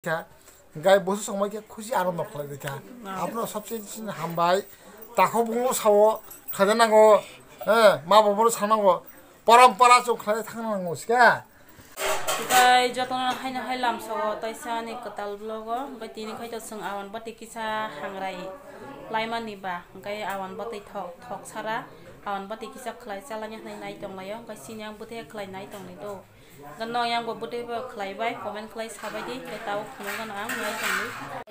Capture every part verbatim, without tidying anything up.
kha, gai bosu songbai khe khusi arondo khlai kha. Abono sabse chini hambai, takhuk bumung sao khaja nango, eh, ma babo sanango, parampara chwng khlai thang nango sika. Gai jotono haino hai lamsao taisa ani kwtal vlog o, bai tini khai to chwng awan bati kisa hangrai laimani ba, gai awan bati thok, thok sara, awan bati kisa khlai chalani hinwi nai tonglaio, gai sini ang bwthe khlai nai tongni do. Gano yang bo bwtwi bo khlai bai, comment khlai sabai di, khe tabuk phunuk gano ang nai tongdi.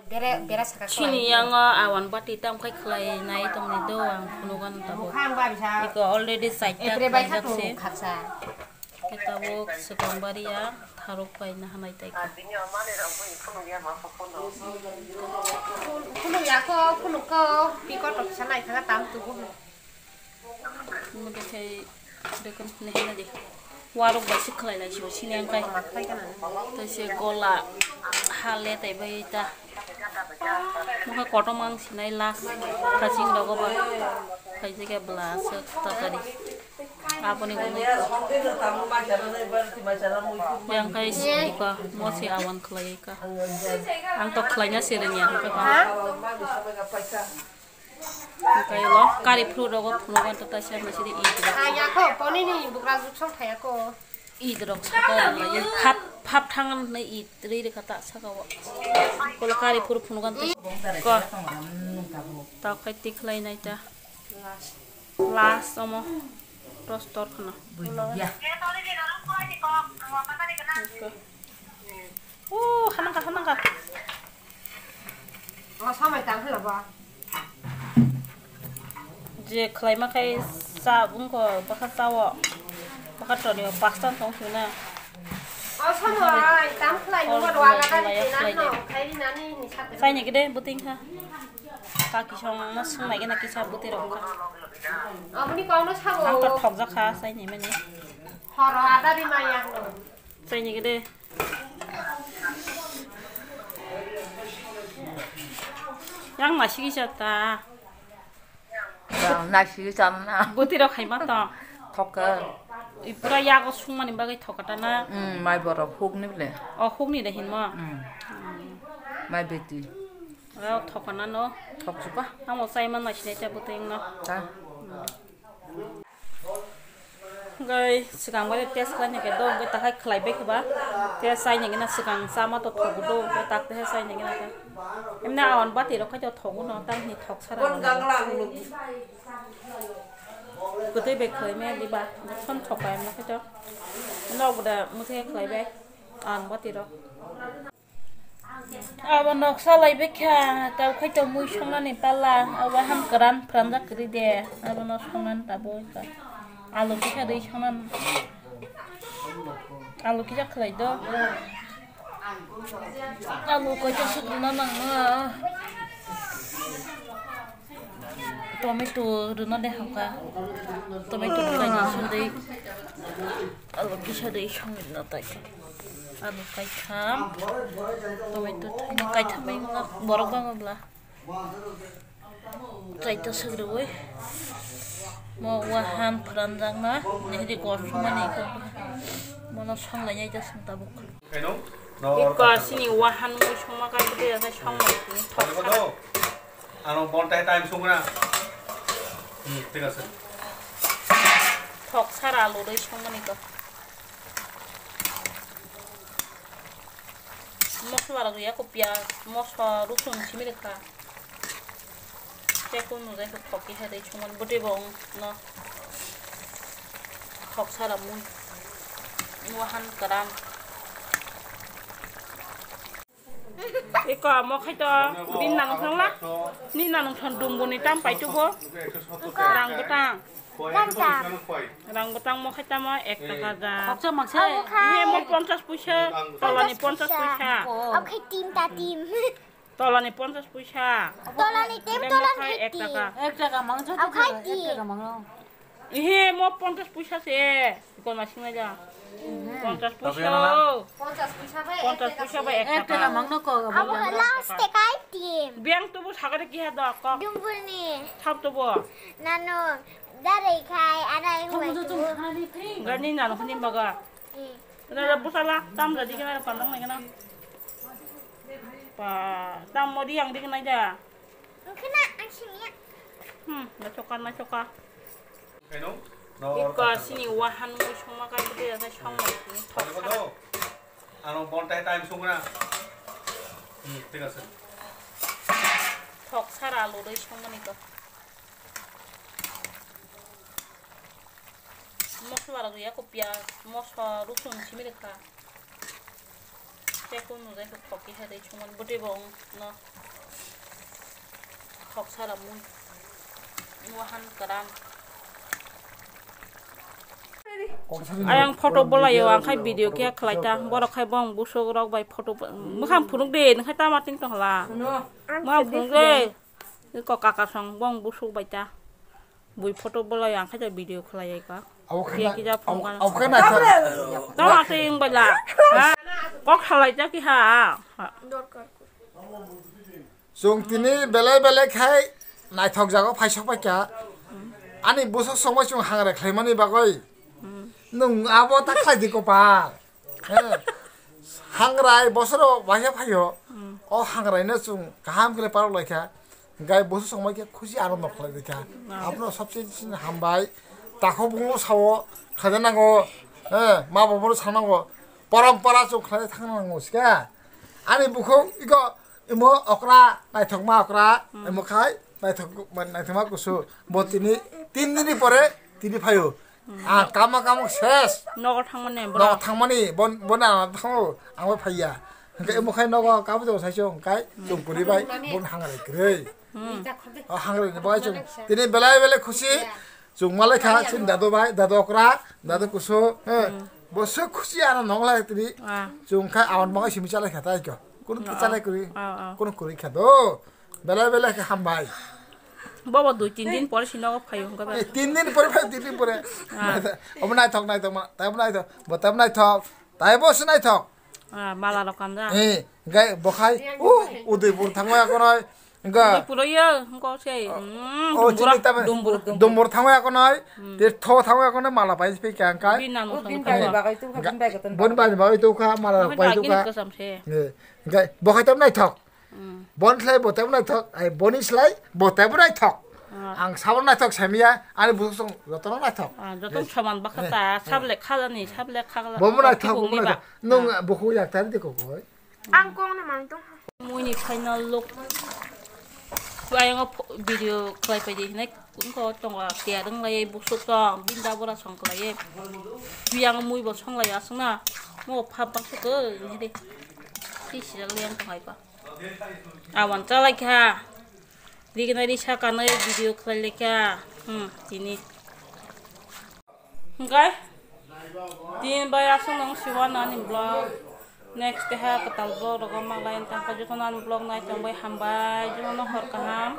Bere, bera saka khlai. Chini yang o awan bati tam khai khlai nai tongni do ang phunuk gano tabuk. Bukhang ba bisa. Iko already side ta Etre bai khlai jak khatung se. Khaksa. Khe tabuk swkang bari ya tharuk pai na hanai tai ko. Phunuk ya ko, phunuk ko, piko tok sanai thanga tam tubu. Mode khai dekon nehna de. Warok bai se khlai lai sibo sini ang kai. Tai se gola hale tai bai ta. Mokhe kotom ang sinai last khaching dogo ba. Khai se ke bla se ta kari. Aponi gome. Yang kai sini ka mo se awan khlai ka. Ang to khlai na se renya ka. Ha? Kailo kari phuru rogo phuru wan to taisa masiri id rok. Thaya ko, poni ni bukra juk song thaya ko. Id rok saka wan lai phap phap thangan ne id ri ri kata saka wa. Kolo kari phuru phuru wan to ko. Ta khai tik lai nai ta. Last omo. Tos tor khana. Buya. Oh, hanangka, hanangka. O samai tang hwla ba. Je khlaima khai cha wngkho, bwkha chao. Bwkha toni o pasta tong sina. O samai tam khlai nungma dwa gana khlai nani ni sate. Saini gede buting kha. Kaki song no swngnai gana kisa buti rok kha. Aboni kau no sabo. Ang to thokjak kha saini mani. Horo adari maya no. Saini gede. Yang nasi kisa ta. Nasi kisa na. Buti rok khaima to. Thoka. Ipura yago sungmani bagwi thokata na. Hmm, mai borok hukni bile. O hukni de hinmo. Hmm. Mai beti. O thokana no. Thoksuka. Amo sai man nasi ne ta buti no. Ta. Gai swkang bai test khlai nai khe do, gai takhai khlai bai khe ba. Test sai nai gina swkang chama to thogo do, gai tak test sai nai gina khe. Emne awan bati rok khai to thogo no, tang ni thok sara. Kwtwi bai khlai me di ba, thon thok bai ma khe to. Nok da muthe khlai bai awan bati rok. Abo noksa lai bikha, tau khai to mui songnani pala, abo ham kwran pranjak kwrwi de, abo no songnani tabuk. Alu kisa dei songnani, alu kisa khlai do. Alu koi to suguna nangma. Tomato rwna de hamkha. Tomato kaisa dei. Alo kisa dei songwi rwna tai. Alo kaitham. Tomato thaini kaitham bai wngkha borok bangma bla. Chaita swk rwui. Mo wahan phwranjakna nehri korsumani. Mono songlainai ta song tabuk. Iko sini wahan mui songma kai bwtwi asa songma sini thok sara. Ano bontai time songna. Hmm, thik ase. Thok sara alu rwi songmani ko. Mosla rok ya ko piyaj, mosla, rosun simi rwkha. Tei kunu jai khe thok kisa tei chumani bwtwi bo wng no thok sara mui wahan kwran. Eko amo khai to din nanung thang la, ni nanung thang dum boni tam pai tu bo rang bwtang. Rang bwtang mo khai tamo ek taka da. Khoksa mangse. Abo khai. Ihe mo ponchas puisa, tolani ponchas puisa. Abo khai tim ta tim. Tolani ponchas puisa. Tolani tim, tolani khai ek taka. Ek taka mangso. Abo khai tim. Ek taka mangno. Ihe mo ponchas puisa se. Kon masing na ja. Ponchas puisa. Ponchas puisa bai ek taka. Ek taka mangno ko. Abo last te khai tim. Biang tu bu sagare kiha da ko. Dumbulni. Thap tu bo. Nano. Darai khai, arai huai tu. Gani nano khani baga. Nara busala tam jadi kena pandang lagi na. Ba, tamo di ang di kenai da. Ang kena, ang sini ya. Hmm, na choka, na choka. Kaino? No, iko sini wahan mo songma kai de, ya songma. Thok sara. Ano bontai time songna. Hmm, thik ase. Thok sara alu dei songma ni ko. Mosla rok ya ko piyaj, mosla, rosun simi rekha. Tei kunu jai khe thok kisa tei chumani bwtwi bo wng no thok sara mui wahan kwran. Ayang photo bolaio, ang khai video khe khlai ta, borok khai bong busuk rok bai photo bo-, mwkhang phunuk de, nang khai tama ting tong hla. Mwkhang phunuk de, ko kaka song bong busuk bai ta. Bui photo bolai ang khe video khlai ai ka. Abo khe na, kija phone abo, ka. Abo khe na kha. Tama twi wng bai la. Ha? Kok khlai ta ki ha. Chwng tini belai belai khai naithok jago phaisok pai kha. Ani bwswk songbai chwng hangre khlaimani bagwi. Nwng abo ta khlai di kopal. He, hangrai bosoro waisa phaio. O hangrai no chwng kaham khe parok lai kha. Gai boso songbai khe khusi aro nok khlai kha. Abono sabse hambai. Takhuk bumung sao khlai nango. He, ma babo sanango. Parampara chwng khlai thang nango sika. Ani bukhuk iko imo okra naithokma okra imo khai naithok naithokma kusu. Bo tini tin din ni pore tini phaio. Ah, kama kama ses. Nogo thangmani, bro. Nogo thangmani, bon, bon ang thango, ang bai phaiya. Hingke imo khai nogo kabo jabo sai chong, kai, chong kuri bai, bon hangre kre. Hmm. O hangre ni bai chong. Tini belai belai khusi, chong malai kha, sin dado bai, dado okra, dado kuso, eh, bo se khusi ano nong lai tini. Ah. Chong khai awan bai simi chalai kha tai ko. Kono chalai kuri, ah, ah, kono kuri kha do. Belai belai khe hambai. Bobo dui tin din pore sinogo phaio hwnkhe ba. Eh, tin din pore phai, tin din pore. Ah. Obo naithok, naithok ma, taibo naithok, bo taibo naithok, taibo se naithok. Ah, mala rok kanjak. Eh, gai bokhai, uh, Udaipur thangma ya konoi. Ga. Udaipur ya, hwnkhe se, mm, o, Dumbur, chini tamo, Dumbur, Dumbur. Dumbur thangma ya konoi, hmm, Tirtho thangma ya konoi, mala pai se phai kha hwnkhe. Bin nang, oh, thangma bin bai kha. Bagwi tukha, bin bai kha. Bon bai bagwi tukha, mala rok pai tukha. Agini kasam se. Eh, gai bokhai taibo naithok. Mm. Bon slai bo tebo naithok, ai boni slai bo tebo naithok. Ah. Ang sabo naithok samiya, ani busuk song jotono naithok. Ah, jotono eh, saman bakha eh, ta, eh, sable khajani, sable khajani. Bo mo naithok, bo mo naithok. Nung ah, bukhuk yak tari de kok oi. Ang kong na mang tong. Mui ni final look. Ayang o pho-, video khlai pai di hinai. Wngkha o tongo tiya rwng lai busuk tong, binda bora song khlai. Biyang mui bo song lai aswk na. Mo phap bang suk oi, hinai de. Ti sijak le yang tong hai ba. Awan chalai kha. Rignai ri sakanai video khlai lai kha. Hmm, tini. Hingkai? Tini bai aswk nang siwa nani vlog. Next keha kwtal vlog rogo malai tangkha joto nani vlog nai tongbai hambai joto no hor kaham.